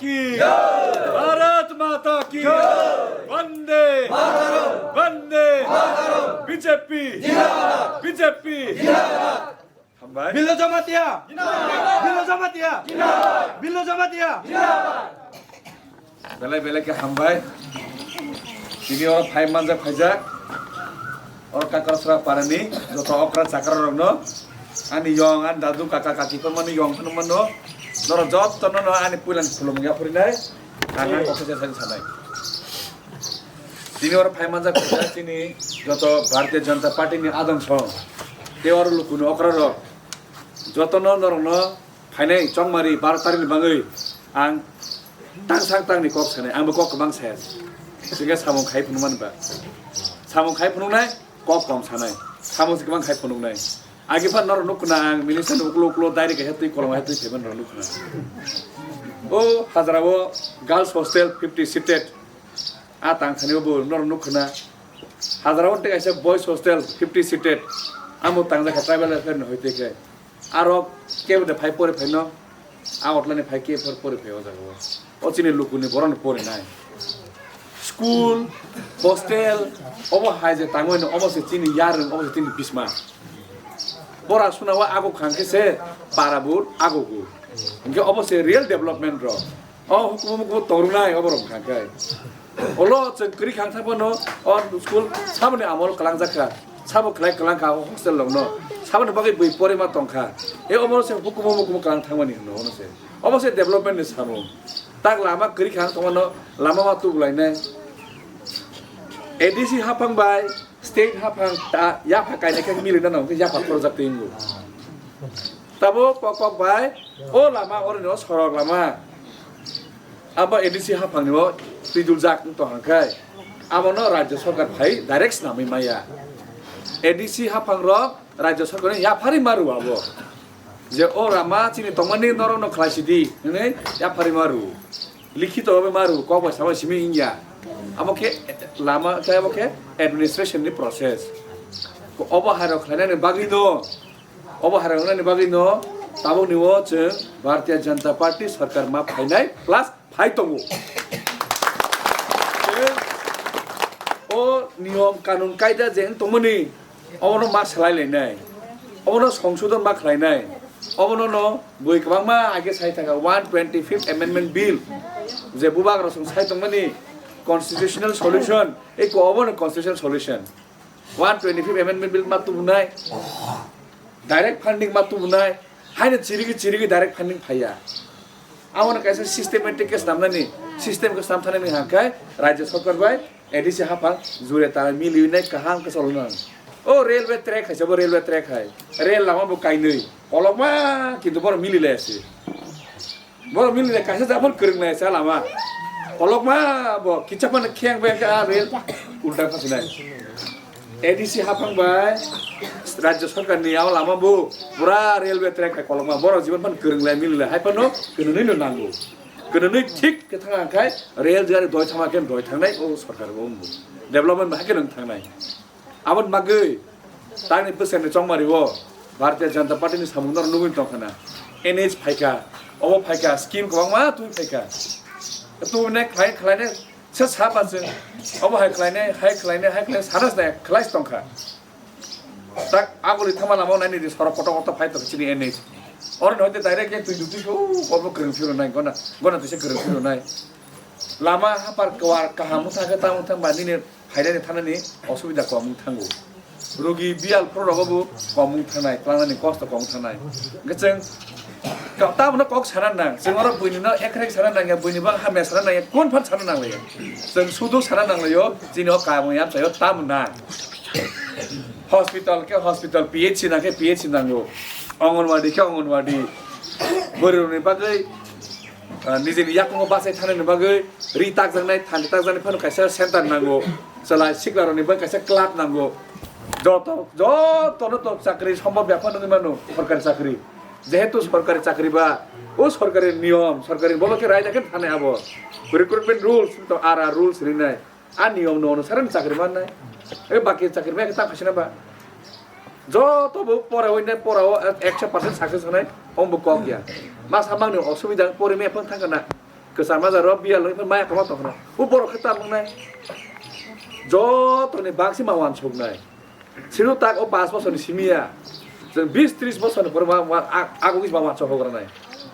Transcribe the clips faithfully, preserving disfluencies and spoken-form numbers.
की भारत माता की वंदे वंदे BJP BJP Hambai. Bilo Jamatia! Bilo Jamatia! Bilo Jamatia! Belai belai khe hambai. Tini oro phai manjak phaijak. Oro Kakrasra parani joto okra chakra rokno ani yong ani dadu kaka kaki phano mano yong phano mano. Norok jotto no ani puilani khulum ya phurinai. Ang ang kok se sanai. Tini oro phai manjak kok chini joto Bharatiya Janata Party ni adong song. Te oro lukuni okra rok. Joto no norok no phainai chongmari baro tarikni bagwi ang tang sak tangni kok sanai, ang bo kok kwbang saya. Singkhe samung khai phunukmani ba. Samung khai phunuknai, kok kom sanai. Samung se kwbang khai phunuknai. Agi phan norok nukkuna ang minister ni uklo uklo direct he twi kolom he twi payment rok nukkuna. O hajra o girls hostel fifty seated. A tang thani bo norok nukkuna. Hajra o tei kaisa boys hostel fifty seated. Amo tang jakha tribal welfare ni hoite khe. Aro kebo de phai pore phai no, a otlani phai ke phor pore phai o jaga o. O chini lukuni borok no pore nai. School, hostel, obo hai je tangwi no, obo se chini yar, obo se chini bisma. Bora suna wa ago khang khe se para bur ago gu. Hingke obo se real development ro. O hukumu mukumu torunai obo rok khang khe. Olo chwng kwrwi khang thangphano o school saboni amol kwlangjak kha, sabo khlai kwlang kha o hostel rokno, saboni bagwi bui porima tong kha. E omo se hukumu mukumu kwlang thangmani hwno ono se. Omo se development ni samung. Tak lama kwrwi khang tongmano lama ma tubulainai. A D C haphang bai state haphang ta yapha kainai khe milina nang khe yapha khorojak twi wngo. Tabo kok kok bai o lama oroni o sorok lama. Abo A D C haphangni o twiduljak wng tong kha khe, abono Rajya Sarkar phai direct snamwi maya. A D C haphang rok Rajya Sarkar no yapharwi ma rw abo. Je o rama chini tongmani norok no khlai sidi hwnwi yapharwi ma rw. Likhito bai ma rw, kok bai sama simi wngya. Abo khe lama khe abo khe administration ni process. Obo hai rok khlainani bagwi no Obo hai rok wngnani bagwi no tabukni o chwng Bharatiya Janata Party sarkar ma phainai plus phai tongo. Chwng o niyom kanun kaida je wng tongmani obono ma swlai lainai, obono songsodon ma khlainai, obono no bui kwbangma age sai thaka one twenty fifth amendment bill je bubagra song sai tongmani constitutional solution eko obono constitutional solution. One twenty fifth amendment bill ma tubunai, direct funding ma tubunai, haino chirigi chirigi direct funding phaiya. Amo no kaisa systematic khe snamnani, system khe snam thanani hwnka khe Rajya Sarkar bai A D C haphang jure ta mili nai kaham khe cholna. O railway track hai, sabo railway track hai, rail lama bo kainwi, kolokma kintu boro mili lai se. Borok mili de kaisa japhar kwrwng nai sa lama. Kolokma bo kicha phano kheng bai kha rel ulta phasinai. A D C haphang bai Rajya Sarkar ni abo lama bo pura railway track hai kolokma borok jiban phano kwrwng lai mili lai hai phano kwnwi no nango. Kwnwi thik khe thang khai rel jari doi thama khe doi thangnai o sarkar bo umbo. Development bai khe nang thangnai. Aboni bagwi tangni bwskanni chongmari o Bharatiya Janata Party ni samung no nugwi tongkha na. N H phaikha, obo phaikha, scheme kwbangma twi phaikha. Twi ne khlai khlai ne se sapa chwng. Obo hai khlai ne, hai khlai ne, hai khlai ne sana se khlai tongkha. Tak aguli thama lama nai ni sorok kotor kotor phai tong chini N H. Oro no hoite direct ke twi duti ko obo kwrwng phiro nai gona gona twi se kwrwng phiro nai. Lama hapar kwar kaham wngkha khe tamo thang ba nini phainani thanani osubida kom wng thango. Rogi biyal phuru rogo bo kom wng thangnai, tlangnani kosto kom wng thangnai. Hwnkhe chwng ka-, tamono kok sana nang, chwng oro buini no ekrek sana nang ya, buini bang hamya sana nang ya, kun phan sana nang ya. Chwng sudu sana nang ya, chini o kamung yam sayo tamo nang. Hospital khe hospital, P H C nang khe P H C nango. Anganwadi khe Anganwadi. Bwrwi rokni bagwi, ah, nijini yakungo bachai thanani bagwi ri takjaknai, thani takjaknai phano kaisa center nango. Chwla sikla rokni bagwi kaisa club nango. Joto, joto no to chakri sombhob ya phano wngwi mano, sorkari chakri. Jehetu sorkari chakri ba, o sorkari niyom, sorkari bobo khe raida khe thanai abo. Recruitment rules to R R rules rinai. A niyom no onusare chakri mannai. E baki chakri maya khe tang khaisina ba. Joto bo pora oinai pora o ekso percent success onai, om bo kok ya. Masa mangni osubida pori me phang thang kana. Kwcham majaro biyal wngwi maya kwma tongkha. O borok khe ta wngnai. Jotoni bagsi ma wansuknai. Sino tak o pash bosorni simiya. Chwng bis tris bosorni pore ma, ma, a-, agogis ma wansuk hogranai.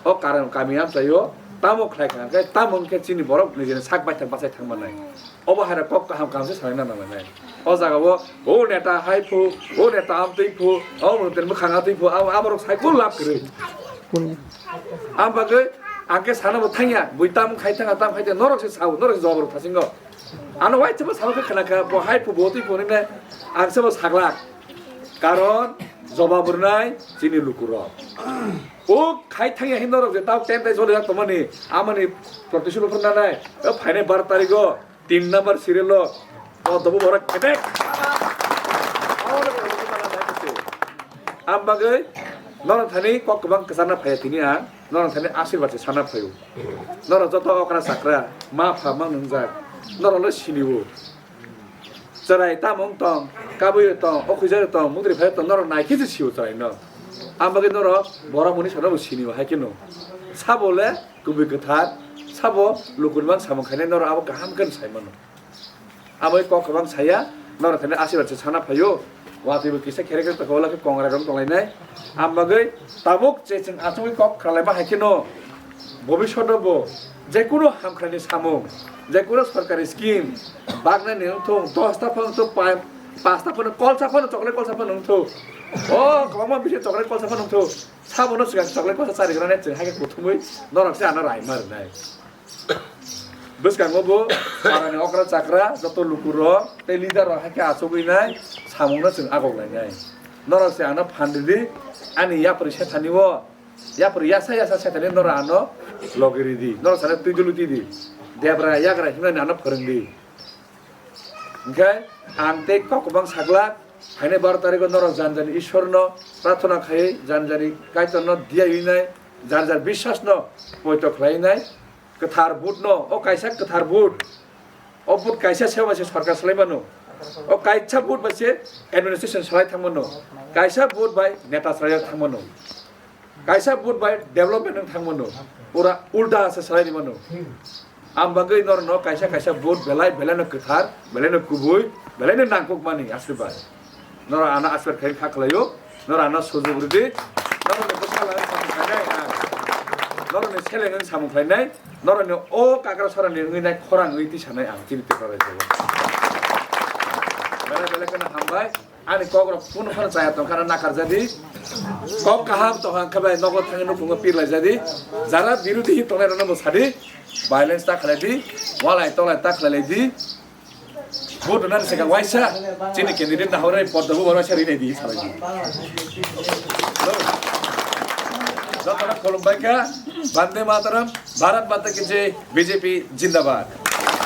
O karon kami amchaio tamo khlai kha, hwnkhe tamo hwnkhe chini borok nijeni sak baithang bachai thangmanai. Obo haira kok kaham kaham se sanai na nangnai. O jaga o, o neta hai phu, o neta amtwi phu, o montri mwkhang atwi phu, abo, aborok sai kunu lab kwrwi. Am bagwi ang khe sana bo thangya, bui tam khai thanga, tam khai thanga, norok se sao, norok se jawab rok thasingo. Ano waisa bo salo khe khna kha, bo hai phu, bo twi phu hwnwi ang se bo saglak. Karon jawab rwnai chini lukurok. O khai thangya hin norok je tao ten tai joli jak tongmani, amani protection rok nanai, o phainai bar tarigo. Tin number serial o, o dobo borok ketek. Ang bagwi norok thani kok kwbang kwcharna phaiya tini ang, norok thani asirwad se sana phaio. Norok joto okra chakra, ma pha mang nungjak. Norok le sinio. Chwrai tamo wng tong, kabui tong, okhwijak tong, mukri phai tong, norok nai khe se sio chwrai no. Ang bagwi norok borok muni sono bo sinio hai kheno. Sabo le kubui kwthar, sabo lukurman samung khainai norok abo kaham khe sai mano. Abo kok kwbang saya, norok thani asirwad se sana phaio. Watwi bo kisa khere khe tokha, ola khe kongra rok tonglainai. Am bagwi tabuk je chwng achugwi kok khlai ma hai kheno, bobishoto bo je kuno hamkhrani samung, je kuno sorkari scheme, bagna ni wngthung, dos ta phano wngthung, pa-, pas ta phano, kolsa phano, chocolate kolsa phano wngthung. O kwbangma bisi chocolate kolsa phano wngthung. Sabono swkang chocolate kolsa chari gwnane chwng hai khe kuthumwi norok se ano raima rwnai. Bwskango bo parani okra chakra joto lukurok tei leader rok hai khe achugwi nai samungno chwng agok lainai. Norok se ano phan ridi, ani yapri sethani o, yapri yasa yasa sethani norok ano logi ridi, norok sano twi dulu twi di, debra yagra himnani ano phwrwng di. Hwnkhe ang tei kok kwbang saglak, haino baro tarikgo norok jani jani Ishwarno prarthana khaiwi, jani jani Kaitorno diyawi nai, jar jar biswasno poito khlaiwi nai, kwthar vote no, o kaisa kwthar vote, o vote kaisa se bai se sorkar salai mano, o kaisa vote bai se administration salai thang mano, kaisa vote bai neta salai thang mano. Kaisa vote bai development wng thang mano, pura ulta se salai di mano. Am bagwi norokno kaisa kaisa vote belai, belaino kwthar, belaino kubui, belaino nangkukmani aswk bai. Norok ano aswk khe kha khlaio, norok ano sujug rwdi, norokni bwsala wng samung khlainai ang, norokni seleng wng samung khlainai, norokni o kakra sorani wngwi nai khorang wngwi tisanai ang chini Tripura rajyo. Belai belai kheno hambai. Ani kok rok kunu phano chaya tong khana nakar jadi. Kok kaham tong kha bai nogo thangwi nukhungo pirlai jadi. Jara birodhi hi tongnai rokno bo sadi. Violence ta khlai di. Walai tolai ta khlai lai di. Vote nani sika waisa. Chini candidate na hore podda bu waisa rinai di salai di. Jotono khulumbai kha. Bande Mataram. Bharat Mata ki jai. B J P Jindabad.